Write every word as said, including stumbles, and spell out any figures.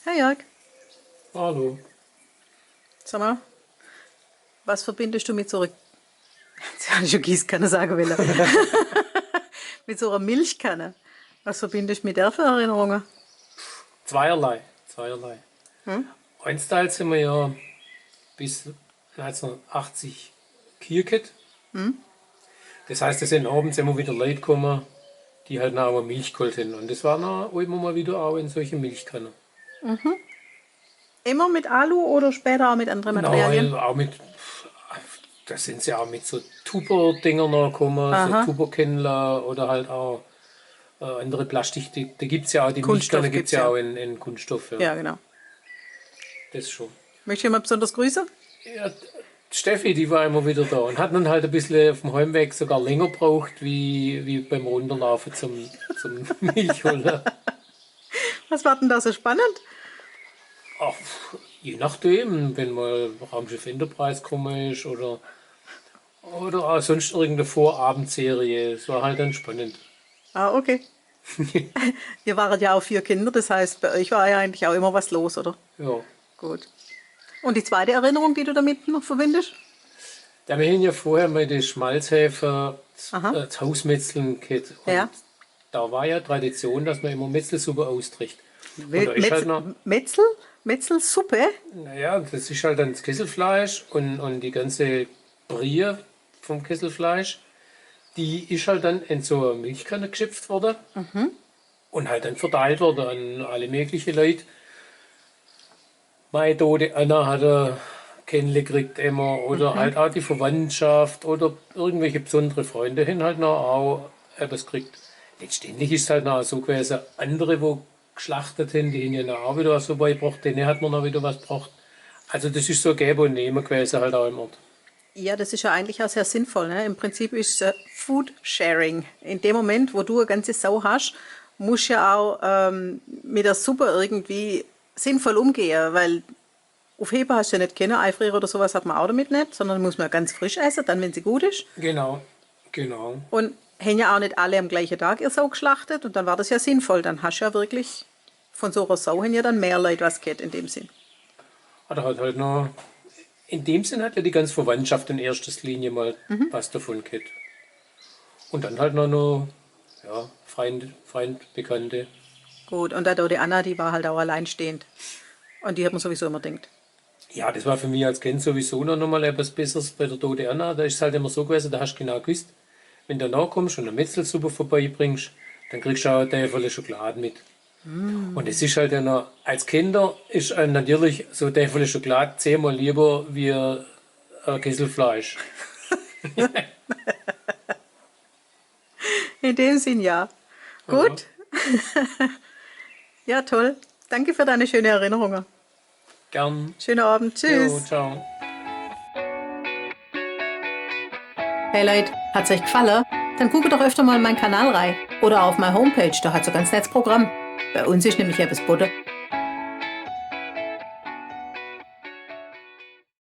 Hey Jörg. Hallo. Sag mal, was verbindest du mit so einer, jetzt hätt ich schon Gießkanne sagen wollen. Mit so einer Milchkanne. Was verbindest du mit der für Erinnerungen? Zweierlei, zweierlei. Hm? Einsteils sind wir ja bis neunzehnhundertachtzig Kirchkett. Hm? Das heißt, es sind abends immer wieder Leute gekommen, die halt noch eine Milch geholt haben. Und das war noch immer mal wieder auch in solchen Milchkannen. Mhm. Immer mit Alu oder später auch mit anderen Materialien? Nein, auch mit, da sind sie auch mit so Tupper-Dinger noch gekommen, so Tupperkennler oder halt auch äh, andere Plastik, die, die gibt es ja auch, die Milchkanne gibt es ja auch in, in Kunststoff. Ja, genau. Das schon. Möchtest du jemand besonders grüßen? Ja, Steffi, die war immer wieder da und hat dann halt ein bisschen auf dem Heimweg sogar länger gebraucht, wie, wie beim Runterlaufen zum, zum Milchholen. Was war denn da so spannend? Ach, je nachdem, wenn mal Raumschiff Enterprise gekommen ist oder, oder auch sonst irgendeine Vorabendserie. Es war halt dann spannend. Ah, okay. Ihr wart ja auch vier Kinder, das heißt, bei euch war ja eigentlich auch immer was los, oder? Ja. Gut. Und die zweite Erinnerung, die du damit noch verbindest? Da wir haben ja vorher mal die Schmalzhefe, äh, das Hausmetzeln gehabt. Ja. Da war ja Tradition, dass man immer Metzelsuppe austricht. Und da ist halt noch Metzel? Metzelsuppe? Naja, das ist halt dann das Kesselfleisch und, und die ganze Brie vom Kesselfleisch, die ist halt dann in so eine Milchkanne geschöpft worden und halt dann verteilt worden an alle möglichen Leute. Mei, die Tante Anna hat er kennengekriegt immer oder halt auch die Verwandtschaft oder irgendwelche besondere Freunde haben halt noch auch etwas gekriegt. Letztendlich ist es halt noch so gewesen, andere, wo geschlachtet haben, die haben ja noch auch wieder was vorbeigebracht, denen hat man noch wieder was gebracht. Also das ist so Geben und Nehmen gewesen halt auch im Ort. Ja, das ist ja eigentlich auch sehr sinnvoll, ne? Im Prinzip ist, äh, Food Sharing. In dem Moment, wo du eine ganze Sau hast, musst du ja auch, ähm, mit der Suppe irgendwie sinnvoll umgehen, weil aufheben hast du ja nicht können, einfrieren oder sowas hat man auch damit nicht, sondern muss man ganz frisch essen, dann, wenn sie gut ist. Genau, genau. Und haben ja auch nicht alle am gleichen Tag ihre Sau geschlachtet und dann war das ja sinnvoll. Dann hast du ja wirklich von so einer Sau haben ja dann mehr Leute was gehabt in dem Sinn. Ah, da hat halt noch, in dem Sinn hat ja die ganze Verwandtschaft in erster Linie mal was davon gehabt. Und dann halt noch, noch, ja, Freund, Freund, Bekannte. Gut, und die Tante Anna, die war halt auch alleinstehend. An die hat man sowieso immer gedacht. Ja, das war für mich als Kind sowieso noch, noch mal etwas Besseres bei der Tante Anna. Da ist es halt immer so gewesen, da hast du genau gewusst, wenn du nachkommst und eine Metzelsuppe vorbeibringst, dann kriegst du auch eine Tafel Schokolade mit. Und es ist halt ja noch, als Kind ist einem natürlich so eine Tafel Schokolade zehnmal lieber wie, äh, Kesselfleisch. In dem Sinn, ja. Gut. Ja, toll. Danke für deine schönen Erinnerungen. Gern. Schönen Abend. Tschüss. Jo, ciao. Hey Leute, hat es euch gefallen? Dann guckt doch öfter mal in meinen Kanal rein. Oder auf meine Homepage, da hat es ein ganz nettes Programm. Bei uns ist nämlich etwas geboten,